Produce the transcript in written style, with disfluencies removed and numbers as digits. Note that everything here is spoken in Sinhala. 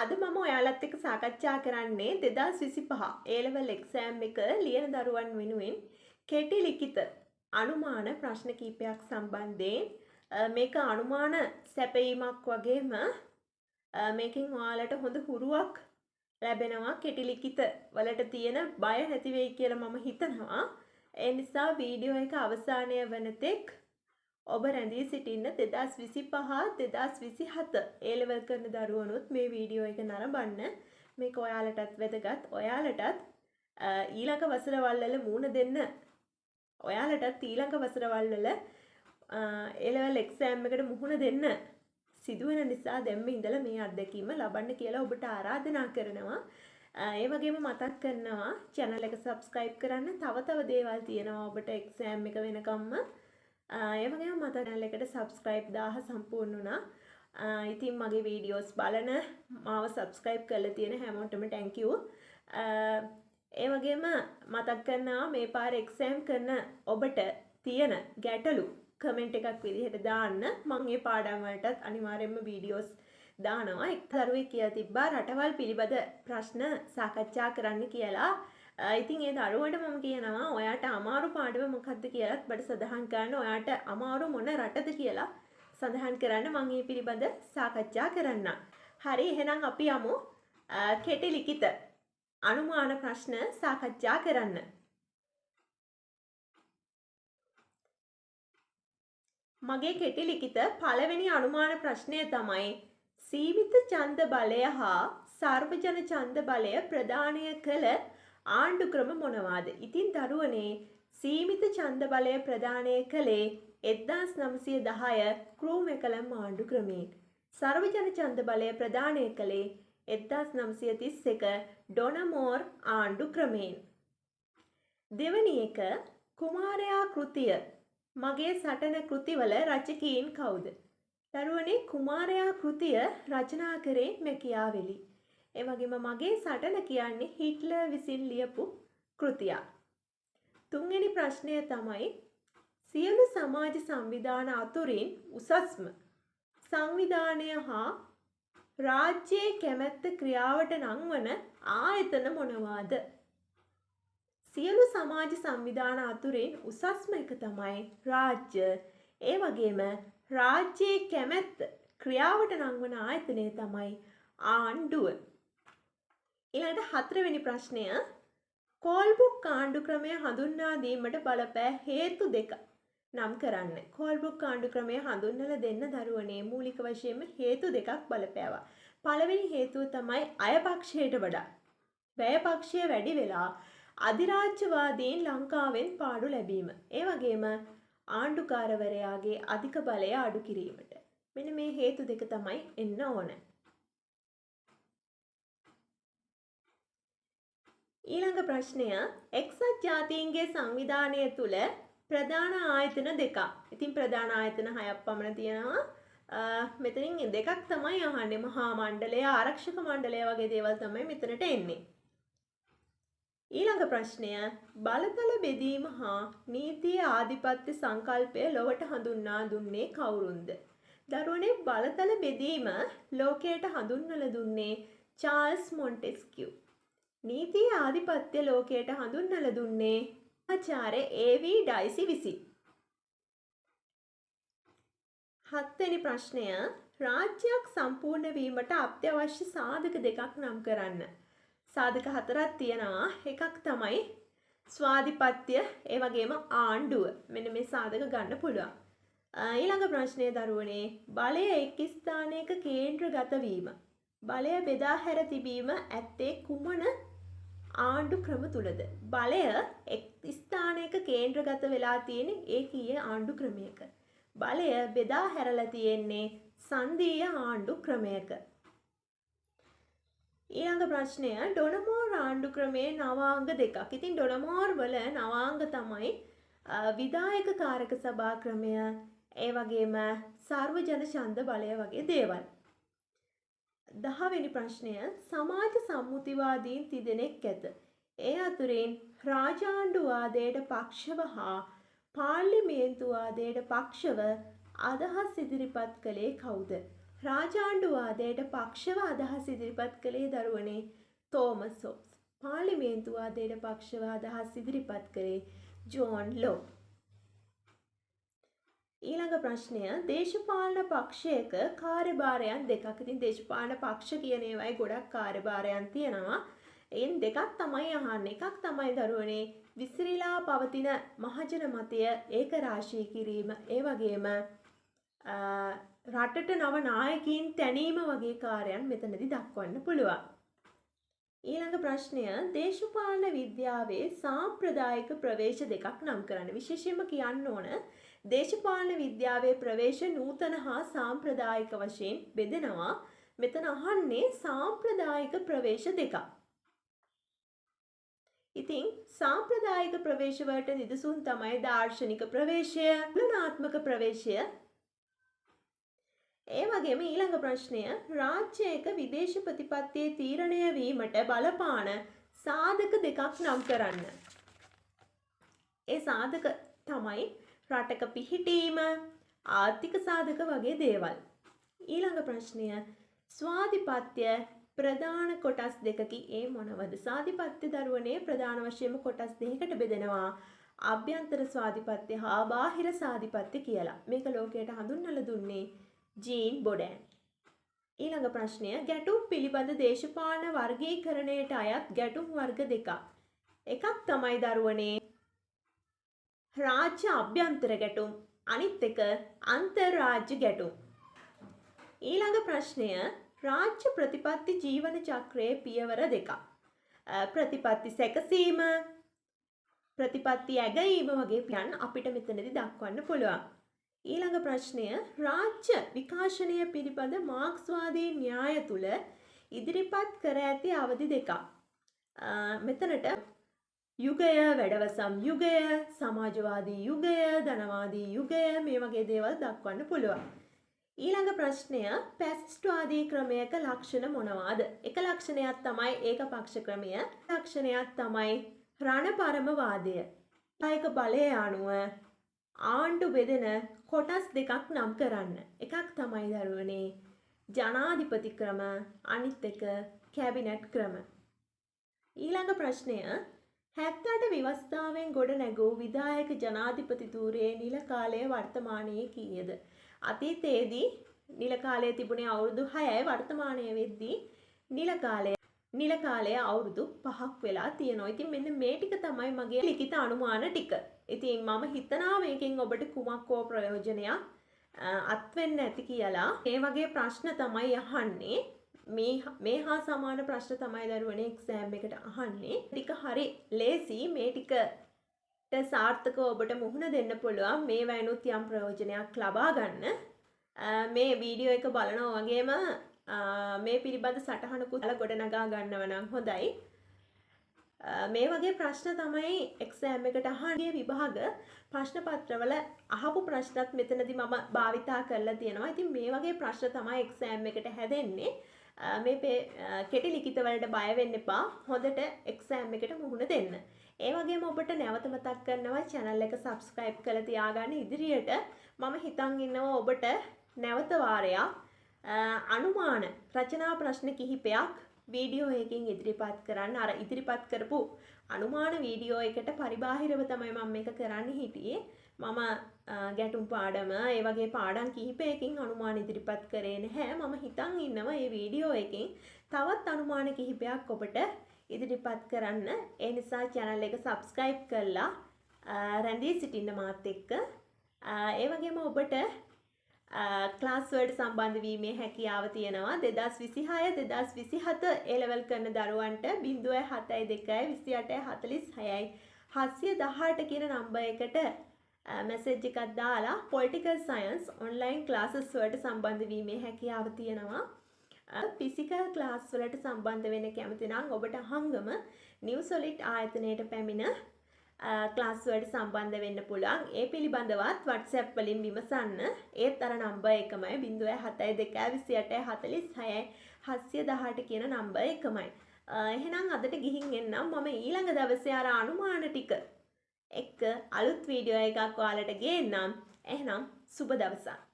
අද මම ඔයාලත් එක්ක සාකච්ඡා කරන්නේ 2025 A level exam එක ලියන දරුවන් වෙනුවෙන් කෙටි ලිඛිත අනුමාන ප්‍රශ්න කීපයක් සම්බන්ධයෙන්. මේක අනුමාන සැපයීමක් වගේම මේකෙන් ඔයාලට හොඳ හුරුවක් ලැබෙනවා. කෙටි ලිඛිත වලට තියෙන බය නැති වෙයි කියලා මම හිතනවා. ඒ නිසා වීඩියෝ එක අවසානය වන තෙක් ඔබ රැඳී සිටින්න. 2025 2027 A level කරන දරුවනුත් මේ වීඩියෝ එක නරඹන්න. මේක ඔයාලටත් වැදගත්. ඔයාලටත් ඊළඟ වසරවල් වල මූණ දෙන්න, ඔයාලටත් ඊළඟ වසරවල් වල A level exam එකට මුහුණ දෙන්න සිදුවෙන නිසා දැම්ම ඉඳලා මේ අත්දැකීම ලබන්න කියලා ඔබට ආරාධනා කරනවා. ඒ වගේම මතක් කරනවා channel එක subscribe කරන්න. තව තව දේවල් තියෙනවා ඔබට එක්සෑම් එක වෙනකම්ම. ඒ වගේම මතක් channel එකට subscribe 1000 සම්පූර්ණ වුණා. ඉතින් මගේ වීඩියෝස් බලන මාව subscribe කරලා තියෙන හැමෝටම thank you. ඒ වගේම මතක් කරනවා මේ පාර එක්සෑම් කරන ඔබට තියෙන ගැටලු කමෙන්ට් එකක් විදිහට දාන්න. මම ඒ පාඩම් වලටත් අනිවාර්යයෙන්ම වීඩියෝස් දානවා. එක් දරුවෙක් කියලා තිබ්බා රටවල් පිළිබඳ ප්‍රශ්න සාකච්ඡා කරන්න කියලා. ඉතින් ඒ දරුවට මම කියනවා ඔයාට අමාරු පාඩම මොකද්ද කියලාත් මට සඳහන් කරන්න. ඔයාට අමාරු මොන රටද කියලා සඳහන් කරන්න. මම ඒ පිළිබඳ සාකච්ඡා කරන්නම්. හරි, එහෙනම් අපි යමු කෙටි ලිඛිත අනුමාන ප්‍රශ්න සාකච්ඡා කරන්න. මගේ කෙටි ලිඛිත පළවෙනි අනුමාන ප්‍රශ්නය තමයි සීමිත ඡන්ද බලය හා සර්වජන ඡන්ද බලය ප්‍රදානය කළ ආණ්ඩු ක්‍රම මොනවාද? ඉතින් දරුවනේ සීමිත ඡන්ද බලය ප්‍රදානය කළේ 1910 ක්‍රූ මෙකලම් ආණ්ඩු ක්‍රමයෙන්. සර්වජන ඡන්ද බලය ප්‍රදානය කළේ 1931 ඩොනමෝර් ආණ්ඩු ක්‍රමයෙන්. දෙවැනි එක කුමාරයා කෘතිය මගේ සටන කෘතිවල රචකයින් කවුද? දරුවනේ කුමාරයා කෘතිය රචනා කරේ මැකියාවෙලි. ඒ වගේම මගේ සටන කියන්නේ හිට්ලර් විසින් ලියපු කෘතියක්. තුන්වෙනි ප්‍රශ්නය තමයි සියලු සමාජ සංවිධාන අතුරින් උසස්ම සංවිධානය හා රාජ්‍යයේ කැමැත්ත ක්‍රියාවට නංවන ආයතන මොනවාද? සියලු සමාජ සංවිධාන අතුරින් උසස්ම එක තමයි රාජ්‍ය. ඒ වගේම රාජ්‍යයේ කැමැත්ත ක්‍රියාවට නංවන ආයතනය තමයි ආණ්ඩුව. ඊළඟට හතරවෙනි ප්‍රශ්නය කෝල්බුක් ආණ්ඩු ක්‍රමය හඳුන්වා දීමට බලපෑ හේතු දෙක නම් කරන්න. කෝල්බුක් ආණ්ඩු ක්‍රමය හඳුන්වලා දෙන්න දරුවනේ මූලික වශයෙන්ම හේතු දෙකක් බලපෑවා. පළවෙනි හේතුව තමයි අය පක්ෂයට වඩා වැය පක්ෂය වැඩි වෙලා අධිරාජ්‍යවාදීන් ලංකාවෙන් පාඩු ලැබීම. ඒ වගේම ආණ්ඩුකාරවරයාගේ අධික බලය අඩු කිරීමට. මෙන්න මේ හේතු දෙක තමයි එන්න ඕන. ඊළඟ ප්‍රශ්නය එක්සත් ජාතීන්ගේ සංවිධානය තුළ ප්‍රධාන ආයතන දෙකක්. ඉතින් ප්‍රධාන ආයතන 6ක් පමණ තියෙනවා. මෙතනින් දෙකක් තමයි අහන්නේ. මහා මණ්ඩලය, ආරක්ෂක මණ්ඩලය වගේ දේවල් තමයි මෙතනට එන්නේ. ඊළඟ ප්‍රශ්නය බලතල බෙදීම හා නීතියේ ආධිපත්‍ය සංකල්පය ලොවට හඳුන්වා දුන්නේ කවුරුන්ද? දරුවනේ බලතල බෙදීම ලෝකයට හඳුන්වලා දුන්නේ චාල්ස් මොන්ටෙස්කියු. නීතියේ ආධිපත්‍ය ලෝකයට හඳුන්වලා දුන්නේ ආචාර්ය ඒ.වී. ඩයිසි විසින්. හත්වෙනි ප්‍රශ්නය රාජ්‍යයක් සම්පූර්ණ වීමට අත්‍යවශ්‍ය සාධක දෙකක් නම් කරන්න. සාධක හතරක් තියෙනවා. එකක් තමයි ස්වාධිපත්‍ය, ඒ වගේම ආණ්ඩුව. මෙන්න මේ සාධක ගන්න පුළුවන්. ඊළඟ ප්‍රශ්නය දරුවනේ බලය එක් ස්ථානයක කේන්ද්‍රගත වීම. බලය බෙදා හැර තිබීම ඇත්තේ කුමන ආණ්ඩු ක්‍රම තුලද? බලය එක් ස්ථානයක කේන්ද්‍රගත වෙලා තියෙන ඒකීය ආණ්ඩු ක්‍රමයක. බලය බෙදා හැරලා තියෙන්නේ සංධීය ආණ්ඩු ක්‍රමයක. ඊළඟ ප්‍රශ්නය ඩොනමෝර් ආණ්ඩු ක්‍රමයේ නවාංග දෙකක්. ඉතින් ඩොනමෝර් වල නවාංග තමයි විධායක කාරක සභා ක්‍රමය, ඒ වගේම සර්වජන ඡන්ද බලය වගේ දේවල්. 10 වෙනි ප්‍රශ්නය සමාජ සම්මුතිවාදීන් තිදෙනෙක් ඇත. ඒ අතුරින් රාජාණ්ඩුවාදයට පක්ෂව හා පාර්ලිමේන්තුවාදයට පක්ෂව අදහස් ඉදිරිපත් කළේ කවුද? රාජාණ්ඩුවාදයට පක්ෂව අදහස් ඉදිරිපත් කළේ දරුවනේ තෝමස් හොබ්ස්. පාර්ලිමේන්තුවාදයට පක්ෂව අදහස් ඉදිරිපත් කළේ ජෝන් ලොක්. ඊළඟ ප්‍රශ්නය දේශපාලන පක්ෂයක කාර්යභාරයන් දෙකක්. ඉතින් දේශපාලන පක්ෂ කියන ඒවායි ගොඩක් කාර්යභාරයන් තියෙනවා. එයින් දෙකක් තමයි අහන්නේ. එකක් තමයි දරුවනේ විසිරීලා පවතින මහජන මතය ඒක රාශී කිරීම. ඒ වගේම රටට නව නායකයින් තැනීම වගේ කාර්යයන් මෙතනදී දක්වන්න පුළුවන්. ඊළඟ ප්‍රශ්නය දේශපාලන විද්‍යාවේ සාම්ප්‍රදායික ප්‍රවේශ දෙකක් නම් කරන්න. විශේෂයෙන්ම කියන්න ඕන දේශපාලන විද්‍යාවේ ප්‍රවේශ නූතන හා සාම්ප්‍රදායික වශයෙන් බෙදෙනවා. මෙතන අහන්නේ සාම්ප්‍රදායික ප්‍රවේශ දෙකක්. ඉතින් සාම්ප්‍රදායික ප්‍රවේශ වලට නිදසුන් තමයි දාර්ශනික ප්‍රවේශය, තුලනාත්මක ප්‍රවේශය. ඒ වගේම ඊළඟ ප්‍රශ්නය රාජ්‍යයක විදේශ ප්‍රතිපත්තියේ තීරණය වීමට බලපාන සාධක දෙකක් නම් කරන්න. ඒ සාධක තමයි රටක පිහිටීම, ආර්ථික සාධක වගේ දේවල්. ඊළඟ ප්‍රශ්නය ස්වාධිපත්‍ය ප්‍රධාන කොටස් දෙකකි. ඒ මොනවද? ස්වාධිපත්‍ය දරුවනේ ප්‍රධාන වශයෙන්ම කොටස් දෙකකට බෙදෙනවා. අභ්‍යන්තර ස්වාධිපත්‍ය හා බාහිර ස්වාධිපත්‍ය කියලා. මේක ලෝකයට හඳුන්වලා දුන්නේ ජීන් බොඩෑන්. ඊළඟ ප්‍රශ්නය ගැටුම් පිළිබඳ දේශපාලන වර්ගීකරණයට අයත් ගැටුම් වර්ග දෙකක්. එකක් තමයි දරුවනේ රාජ්‍ය අභ්‍යන්තර ගැටුම්, අනිත් එක අන්තර්රාජ්‍ය ගැටුම්. ඊළඟ ප්‍රශ්නය රාජ්‍ය ප්‍රතිපත්ති ජීවන චක්‍රයේ පියවර දෙකක්. ප්‍රතිපත්ති සැකසීම, ප්‍රතිපත්ති ඇගයීම වගේ පියන් අපිට මෙතනදී දක්වන්න පුළුවන්. ඊළඟ ප්‍රශ්නය රාජ්‍ය විකාශනය පිළිබඳ මාක්ස්වාදී න්‍යාය තුල ඉදිරිපත් කර ඇති අවධි දෙකක්. මෙතනට යුගය, වැඩවසම් යුගය, සමාජවාදී යුගය, ධනවාදී යුගය මේ වගේ දේවල් දක්වන්න පුළුවන්. ඊළඟ ප්‍රශ්නය ෆැසිස්ට්වාදී ක්‍රමයක ලක්ෂණ මොනවාද? එක ලක්ෂණයක් තමයි ඒකපක්ෂ ක්‍රමය. ලක්ෂණයක් තමයි රණපරමවාදය. නායක බලය අනුව ආණ්ඩු බෙදෙන කොටස් දෙකක් නම් කරන්න. එකක් තමයි දරුවනේ ජනාධිපති ක්‍රම, අනිත් එක කැබිනට් ක්‍රම. ඊළඟ ප්‍රශ්නය 78 ව්‍යවස්ථාවෙන් ගොඩ නැගූ විධායක ජනාධිපති ධූරයේ නිල කාලය වර්තමානයේ කීයද? අතීතයේදී නිල කාලය තිබුණේ අවුරුදු 6යි. වර්තමානයේ වෙද්දී නිල කාලය අවුරුදු 5ක් වෙලා තියෙනවා. ඉතින් මෙන්න මේ ටික තමයි මගේ ලිඛිත අනුමාන ටික. ඉතින් මම හිතනවා මේකෙන් ඔබට කුමක් හෝ ප්‍රයෝජනයක් අත් වෙන්න ඇති කියලා. මේ වගේ ප්‍රශ්න තමයි අහන්නේ. මේ හා සමාන ප්‍රශ්න තමයි දරුවනේ එක්සෑම් එකට අහන්නේ. ටික හරි ලේසි. මේ ටිකට සාර්ථකව ඔබට මුහුණ දෙන්න පුළුවන්. මේ වයින්ුත් යම් ප්‍රයෝජනයක් ලබා ගන්න. මේ වීඩියෝ එක බලනවා වගේම මේ පිළිබඳ සටහනකුත් ගොඩනගා ගන්නව නම් හොඳයි. මේ වගේ ප්‍රශ්න තමයි එක්සෑම් එකට අහන්නේ. විභාග ප්‍රශ්න පත්‍රවල අහපු ප්‍රශ්නත් මෙතනදී මම භාවිතා කරලා තියෙනවා. ඉතින් මේ වගේ ප්‍රශ්න තමයි එක්සෑම් එකට හැදෙන්නේ. මේ කෙටි ලිඛිත වලට බය වෙන්න එපා. හොඳට එක්සෑම් එකට මුහුණ දෙන්න. ඒ වගේම ඔබට නැවත මතක් කරනවා channel එක subscribe කරලා තියාගන්න. ඉදිරියට මම හිතන් ඉන්නවා ඔබට නැවත වාරයක් අනුමාන රචනා ප්‍රශ්න කිහිපයක් වීඩියෝ එකකින් ඉදිරිපත් කරන්න. අර ඉදිරිපත් කරපු අනුමාන වීඩියෝ එකට පරිබාහිරව තමයි මම මේක කරන්න හිටියේ. මම ගැටුම් පාඩම ඒ වගේ පාඩම් කිහිපයකින් අනුමාන ඉදිරිපත් කරේ නැහැ. මම හිතන් ඉන්නවා මේ වීඩියෝ එකෙන් තවත් අනුමාන කිහිපයක් ඔබට ඉදිරිපත් කරන්න. ඒ නිසා channel එක subscribe කරලා රැඳී සිටින්න මාත් එක්ක. ඒ වගේම ඔබට ක්ලාස් වලට සම්බන්ධ වීමේ හැකියාව තියෙනවා. 2026 2027 ඒ ලෙවල් කරන දරුවන්ට 0.72 28 46 718 කියන නම්බර් එකට මැසේජ් එකක් දාලා පොලිටිකල් සයන්ස් ඔන්ලයින් ක්ලාසස් වලට සම්බන්ධ වීමේ හැකියාව තියෙනවා. ෆිසිකල් ක්ලාස් වලට සම්බන්ධ වෙන්න කැමති නම් ඔබට අහංගම නිව් සොලිඩ් ආයතනයට පැමිණ ක්ලාස් වලට සම්බන්ධ වෙන්න පුළුවන්. ඒ පිළිබඳවත් WhatsApp වලින් විමසන්න. ඒත් අර නම්බර් එකමයි 0.72 28 46 718 කියන නම්බර් එකමයි. එහෙනම් අදට ගිහින් එන්නම්. මම ඊළඟ දවසේ අර අනුමාන ටික එක්ක අලුත් වීඩියෝ එකක් ඔයාලට ගේන්නම්. එහෙනම් සුබ දවසක්.